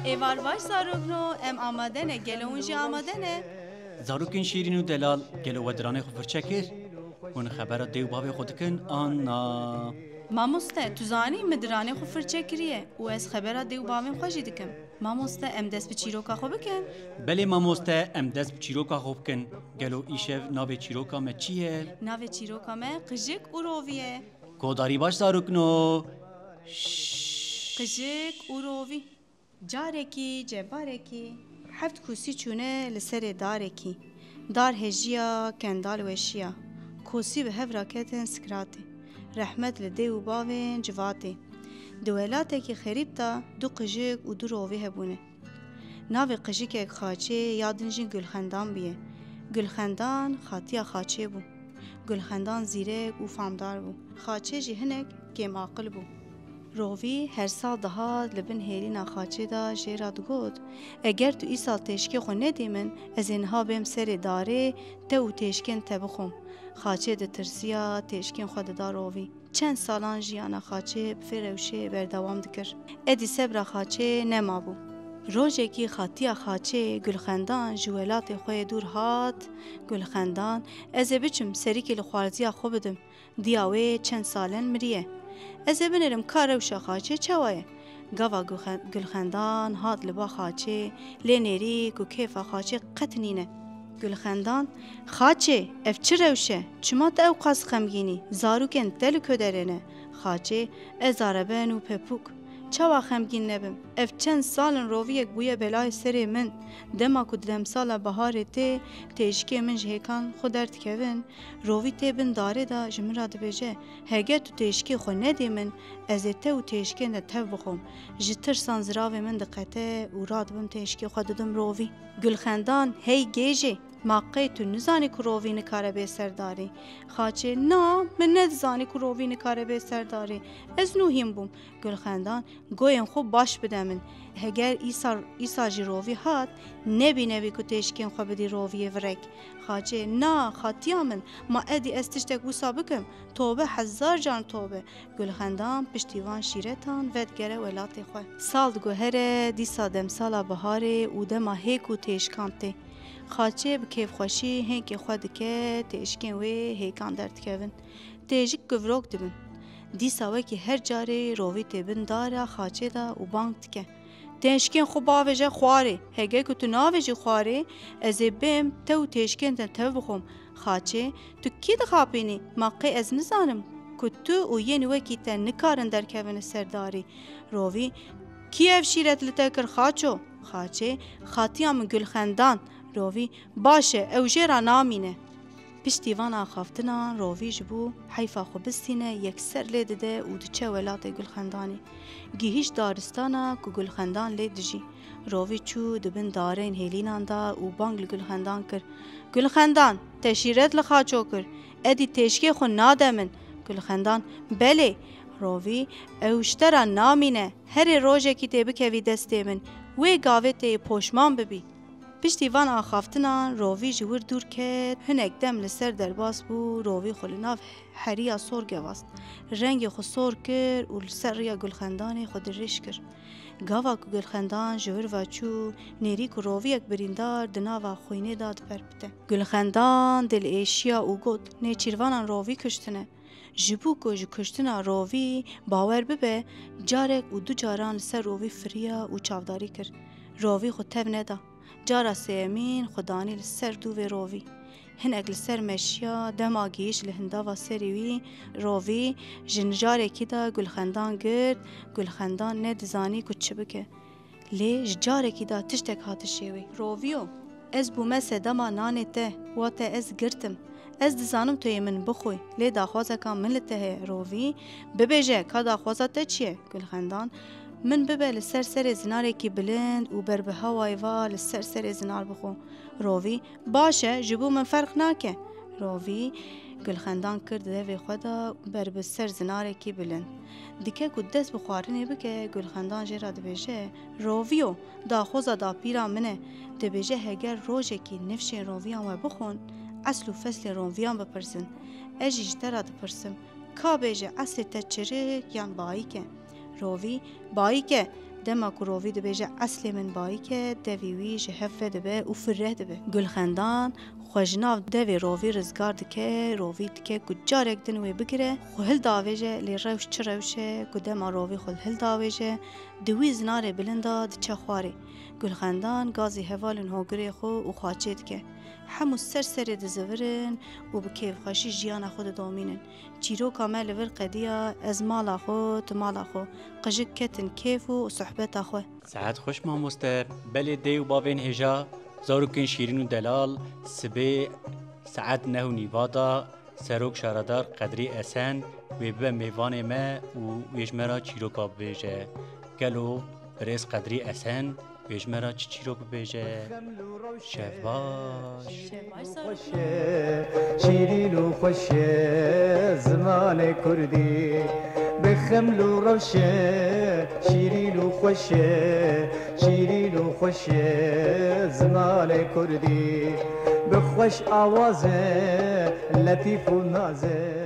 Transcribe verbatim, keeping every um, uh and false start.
Êvar baş zarokno, em amade ne, gelo hûn jî amade ne? Zarokên şîrîn û delal, gelo we diranê xwe firçe kir? Hûn xebera dê û bavê xwe dikin an na? Mamoste, tu zanî min diranê xwe firçe kiriye û ez xebera dê û bavên xwe jî dikim. Mamoste, em dest bi çîroka xwe bikin? Belê mamoste, em dest bi çîroka xwe bikin. Gelo îşev navê çîroka me çi ye? Navê çîroka me qijik û rovî ye. Godarî baş zarokno. Şşş. Qijik û rovî. Carekî, cebarekî, heft kûsî çûne li serê darekî. Dar hejiya, kendal weşiya. Kûsî bi hev raketin sikratê. Rehmet li dê û bavên civatê. Di welatekî xerîb de du qijik û du rovî hebûne. Navê qijikek Xaçê ya din jî Gulxendan bûye. Gulxendan xatiya Xaçê bû. Gulxendan zîrek û famdar bû. Xaçê jî hinek kêmaqil bû. Rovî her sal dihat li bin hêlîna Xaçê de jê re digot, eger tu îsal têşkê xwe nedî min, ez ê niha bêm serê darê te û têşkên te bixwim. Xaçê ditirsiya, têşkên xwe dida rovî. Çend salan jiyana Xaçê bi vê rewşê berdewam dikir. Edî sebra Xaçê nemabû. Rojekî xatiya Xaçê Gulxendan ji welatê xwe yê dûr hat. Gulxendan, ez ê biçim serikê li xwarziya xwe bidim. Diya wê çend salen miriye. Ez ê binêrim ka rewşa Xaçê çawa ye. Gava Gulxen-, Gulxendan hat li ba Xaçê, lê nêrî ku kêfa Xaçê qet nîne. Gulxendan, Xaçê, ev çi rewş e? Çima tu ewqas xemgîn î? Zarokên te li ku derê ne? Xaçê, ez areben û pepûk. Çawa xemgîn nebim? Ev çend sal in roviyek bûye belayê serê min. Dema ku di demsala biharê tê, têşikê min ji hêkan xwe derdikevin. Rovî tê bin darê de ji min re dibêje, heger tu têşikê xwe nedê min, ez ê te û têşikên te tev bixwim. Ji tirsan ziravê min diqete û radibim têşikê xwe didim rovî. Gulxendan, hey gêjê, ma qey tu nizanî ku rovî nikare bê ser darê? Xaçê, na, min nedizanî ku rovî nikare bê ser darê. Ez nû hîn bûm. Gulxendan, goyên xwe baş bide min. Heger îsal, îsal jî rovî hat, nebî nebî ku têşikên xwe bidî roviyê virek. Xaçê, na, xatiya min, ma edî ez tiştek wisa bikim? Tobe, hezar caran tobe. Gulxendan piştî van şîretan vedigere welatê xwe. Sal diguhere, dîsa demsala biharê û dema hêk û têşikan tê. Xaçê bi kêfxweşî hênkê xwe dike, têşikên wê hêkan derdikevin. Têjik givrok dibin. Dîsa wekî her carê rovî tê bin dara Xaçê de û bang dike. Têşikên xwe bavêje xwarê. Hege ku tu navêjî xwarê, ez ê bêm te û têşikên te tev bixwim. Xaçê, tu kî dixapînî? Ma qey ez nizanim ku tu û yên wekî te nikarin derkevin li ser darî? Rovî, kî ev şîret li te kir Xaço? Xaçê, xatiya min Gulxendan. Rovî, baş e, ew jê re namîne. Piştî van axaftinan rovî ji bo heyfa xwe bistîne yekser lê dide û diçe welatê Gulxendanê. Gihîşt daristana ku Gulxendan lê dijî. Rovî çû di bin darên hêlînan de û bang li Gulxendan kir, Gulxendan, te şîret li Xaço kir, edî têşkê xwe nade min. Gulxendan, belê. Rovî, ew ji te re namîne, herê rojekî tê bikevî destê min, wê gavê tê yê poşman bibî. Piştî van axaftinan rovî ji wir dûr ket, hinek dem li ser derbas bû, rovî xwe li nav heriya sor gewast. Rengê xwe sor kir û li ser riya Gulxendanê xwe dirêj kir. Gava ku Gulxendan ji wir ve çû, nêrî ku roviyek birîndar di nava xwînê de diperpite. Gulxendan dilêşiya û got, nêçîrvanan rovî kuştine. Ji bo ku ji kuştina rovî bawer bibe, carek û du caran li ser rovî firiya û çavdarî kir. Rovî xwe tev neda. Cara sêyemîn xwe danî li ser dûvê rovî. Hinek li ser meşiya, dema gihîşt li hindava serê wî, rovî ji nijarekî de Gulxendan girt, Gulxendan nedizanî ku çi bike. Lê ji carekî de tiştek hat hişê wê. Rovîyo, ez bûme sedema nanê te, wa te ez girtim. Ez dizanim tu yê min bixwî, lê daxwazeka min li te heye. Rovî, bibêje, ka daxwaza te çi ye? Gulxendan, min bibe li ser serê zinarekî bilind û ber bi hewayê va li ser serê zinar bixwe. Rovî, baş e, ji bo min ferq nake. Rovî Gulxendan kir di devê xwe de ber bi ser zinarekî bilind. Dike ku dest bi xwarinê bike, Gulxendan jê re dibêje, Roviyo, daxwaza dapîra min e. Dibêje heger rojekî nifşên roviyan we bixwin, esl û feslê roviyan bipirsin. Ez jî ji te re dipirsim, ka bêje eslê te çirik yan bayîk e? Rovî, bayîk e. Dema ku rovî dibêje eslê min bayîk e, devê wî ji hev vedibe û fireh dibe. Gulxendan xwe ji nav devê rovî rizgar dike, rovî dike ku carek din wê bigire, xwe hildavêje, lê rewş çi rewş e ku dema rovî xwe hildavêje, di wî zinarê bilind de diçe xwarê. Gulxendan gazî hevalên hogirê xwe û xaçê dike. Hemû ser serê dizivirin û bi kêfxweşî jiyana xwe didomînin. Çîroka me li vir qediya, ez mala xwe, tu mala xwe. Qijik ketin kêf û sohbeta xwe. Saet xweş mamoste. Belê dê û bavên hêja, zarokên şîrîn û delal, sibê saet neh û nîva da serok şaredar Qedrî Esen wê bibe mêvanê me û wê ji me re çîroka bibêje. Gelo birêz Qedrî Esen wê ji me re çi çîrok bibêje? Şev baş. Şev baş, zarok. Xweş e, şîrîn û xweş e zimanê kurdî. Bi xeml û rewş e, şîrîn û xweş e, şîrîn û xweş e zimanê kurdî. Bi xweş awaz e, letîf û naz e.